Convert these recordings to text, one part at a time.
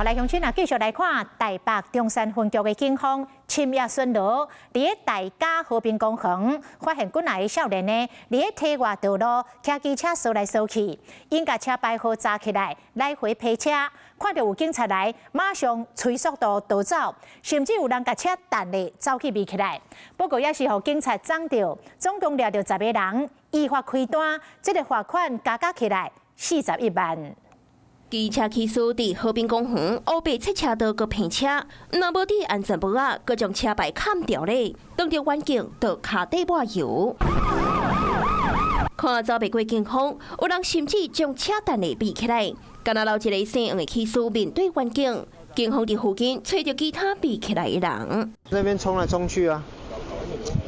來鄉親啊，繼續來看台北中山分局的警方深夜巡邏，佇咧大甲和平公園發現幾若个少年呢，佇咧堤外道路騎機車掃來掃去，𪜶共車牌號紮起來，來回批車，看著有警察來，馬上催速度逃走，甚至有人共車彈咧走去避起來。不過也是予警察摠著，總共掠著10個人，依法開單，這个罰款加加起來41萬。機車騎士佇和平公園烏白切車道閣拼車，若無戴安全帽仔，閣將車牌砍掉咧，當著遠景就跤底抹油。看走袂過警方，有人甚至將車彈咧避起來，敢若留一个姓黃的騎士面對遠景，警方佇附近揣著其他避起來的人。那邊衝來衝去啊！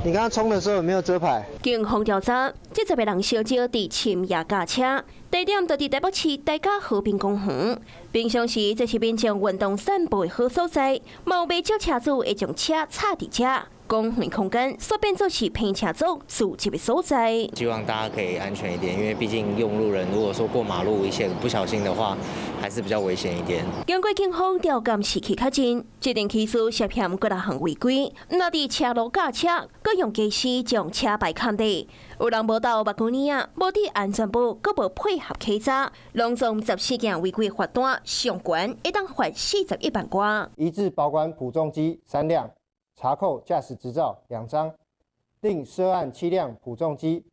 你剛剛衝的時候有沒有遮牌？警方調查，這十个人相招佇深夜駕車，地點就佇台北市大甲和平公園。平常時這是民眾運動散步的好所在，嘛有袂少車主會將車插佇遮。公園空間煞變做是拼車族聚集的所在。希望大家可以安全一點，因為畢竟用路人如果說過馬路一些不小心的話，還是比較危險一點。經過警方調監視器確認，這名騎士涉嫌幾若項違規，毋但佇車路駕車，閣用家私將車牌砍低。有人無戴目鏡仔，無戴安全帽，閣無配合稽查，攏總14件違規罰單，上懸會當罰41萬外。移置保管捕重機三輛，查扣駕駛執照2張，另涉案七輛捕重機，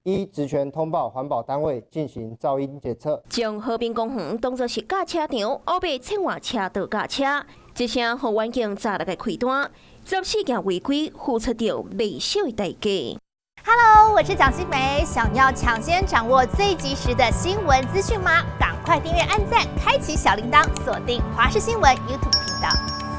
依職權通報環保單位進行噪音檢測。將和平公園當作是駕車場，烏白切換車道駕車，這聲予遠景早來共開單，14件違規，付出著袂少的代價。 Hello，我是蔣新梅，想要搶先掌握最及時的新聞資訊嗎？趕快訂閱、按讚、開啟小鈴鐺，鎖定華視新聞 YouTube 頻道。